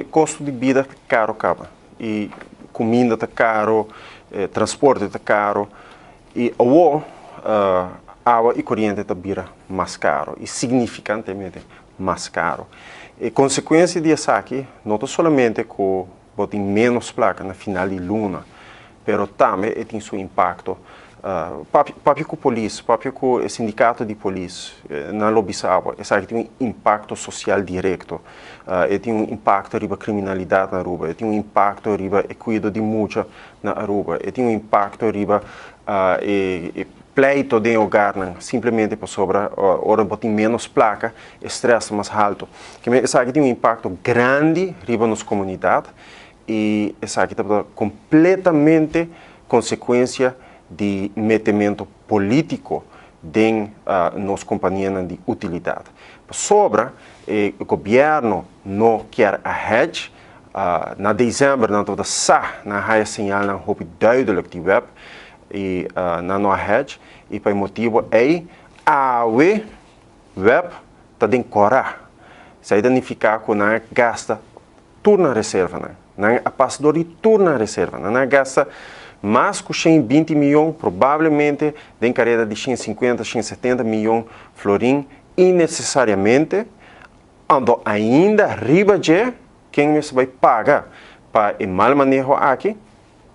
E costo di bida ta caro caba y cuminda ta caro, transporte ta caro y awo awa y coriente ta bira mas caro y significantemente mas caro. E consecuencia di esaki no ta solamente cu bo tin menos placa na final di luna, pero tambe e tin su impacto. Papia cu polis, papia cu e sindicato di polis, nan lo bisa bo, esaki tin un impacto social directo. E tin un impacto riba criminalidad na Aruba, e tin un impacto riba e cuido di mucha na Aruba, e tin un impacto riba e pleito den hogarnan, simplemente pasobra ora bo tin menos placa, e stress ta mas halto. Esaki tin un impacto grandi riba nos comunidad y esaki ta completamente consecuencia di metemento politico den nos companianan di utilidad. Pasobra e gobierno no kier a hedge, na december nan tabata sa, nan haya señalnan hopi duidelijk di web y nan no a hedge y pa e motibo ey awe web ta den cora. Esey ta nifica cu nan a gasta tur nan reservanan. Nan a pasa door di tur nan reservanan. Nan a gasta mas cu 120 miyon, probablemente den careda di 150, 170 miyon florin innecesariamente, anto ainda riba dje ken mester bay paga pa e mal maneho aki?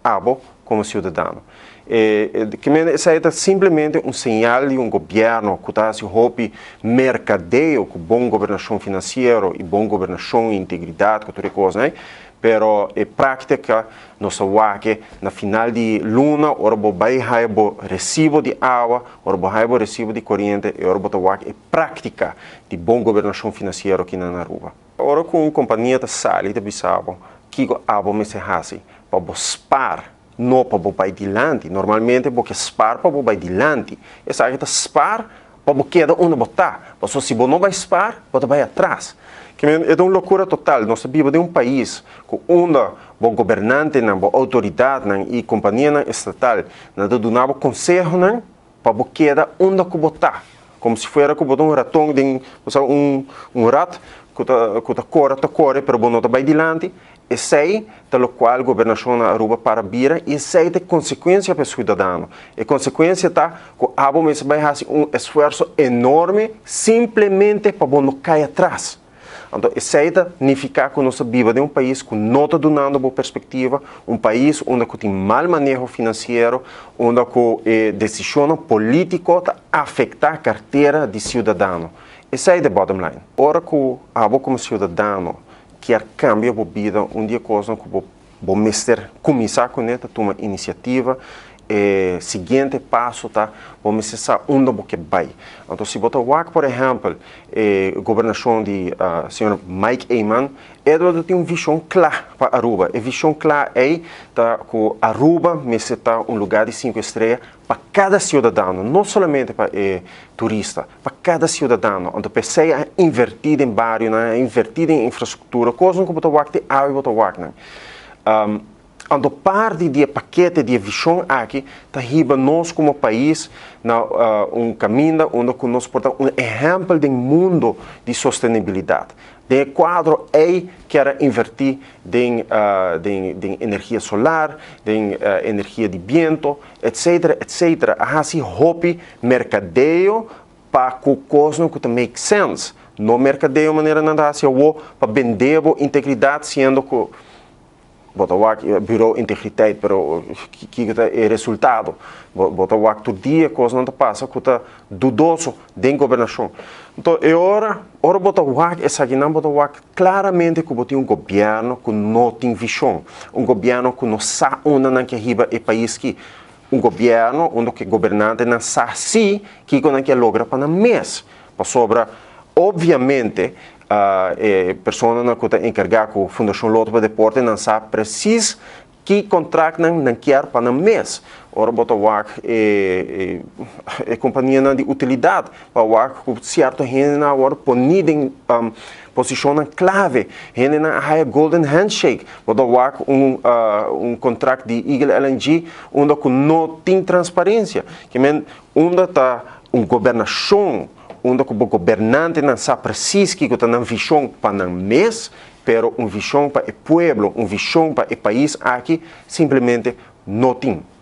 Abo como ciudadano. Esey ta simplemente un señal di un gobierno cu ta haci hopi mercadeo cu bon gobernacion financiero y bon gobernacion y integridad cu tur e cosnan ey, pero e practica nos ta wak na final di luna ora bo bay haya bo recibo di awa, ora bo haya bo recibo di coriente y ora bo ta wak e practica di bon gobernacion financiero aki na Aruba. Ora cu un compania ta sali ta bisa bo kico abo mester haci pa bo spaar, no pa bo bay dilanti. Normalmente bo ke spaar pa bo bay dilanti. Esaki ta spaar pa bo keda unda bo ta. Pasobra si bo no bay spaar, bo ta bay atras. E ta un locura total. Nos ta biba den un pais cu unda bo gobernantenan, bo autoridadnan y companianan estatal nan ta duna bo consehonan pa bo keda unda ku bo ta, komo si fuera ku bo ta un raton den, bo sa, un un rat ku ta ku ta kore ta kore pero bo no ta bai dilanti, esei ta lokual gobernashon na Aruba para bira i esei ta e konsekuensia pa e siudadano. E konsekuensia ta ku abo mester bai hasi un esfuerso enorme simplemente pa bo no kai atras. Anto esei ta nifiká ku nos ta biba den un pais ku no ta dunando bo perspektiva, un pais unda ku tin mal maneho finansiero, unda ku e desishonnan polítiko ta afektá kartera di siudadano. Esei ta e bottom line. Ora ku abo komo siudadano kier kambia bo bida, un di e kosnan ku bo Bo mester kuminsá kuné ta tuma inisiativa. E siguiente paso ta bo mester sa unda bo ke bai. Anto si bo ta wak por ehèmpel e gobernashon di señor Mike Eman, e lo tin un vishon kla pa Aruba. E vishon kla ei ta ku Aruba mester ta un lugá di sinku estrea pa kada siudadano, no solamente pa e turista. Pa kada siudadano. Anto p'esei a invertí den barionan, a invertí den infrastruktura, kosnan ku bo ta wak te awe bo ta wak nan. Anto parti di e pakete di e vishon aki ta hiba nos komo pais na un kaminda unda ku nos por ta un ehèmpel den mundo di sostenibilidat. Den e kuadro ei kier a invertí den den energia solar, den energia di biento, etcetera, etcetera. A hasi hopi merkadeo pa ku kosnan ku ta make sense, no merkadeo manera nan ta hasi awo pa bende bo integridat siendo ku bo ta wak Bureau Integriteit pero kiko ta e resultado? Bo ta wak tur dia kosnan ta pasa ku ta dudoso den gobernashon. Anto e ora, ora bo ta wak esakinan bo ta wak klaramente ku bo tin un gobièrnu ku no tin vishon, un gobièrnu ku no sa unda nan ke hiba e pais ki. Un gobièrnu unda ku e gobernantenan sa sí kiko nan ke logra pa nan mes. Pasobra obviamente e personanan ku ta enkargá ku Fundashon Lotto pa Deporte nan sa presis ki kontraktnan nan kier pa nan mes. Ora bo ta wak e e kompanianan di utilidat pa wak ku sierto hendenan a wòrdu poní den posishonnan klave, hendenan a haya golden handshake. Bo ta wak un un kontrakt di Eagle LNG unda ku no tin transparensia. Ke men unda ta un gobernashon unda ku bo gobernantenan sa presis kiko ta nan vishon pa nan mes. Pero un vision pa e pueblo, un vision pa e pais aki, simplemente no tin.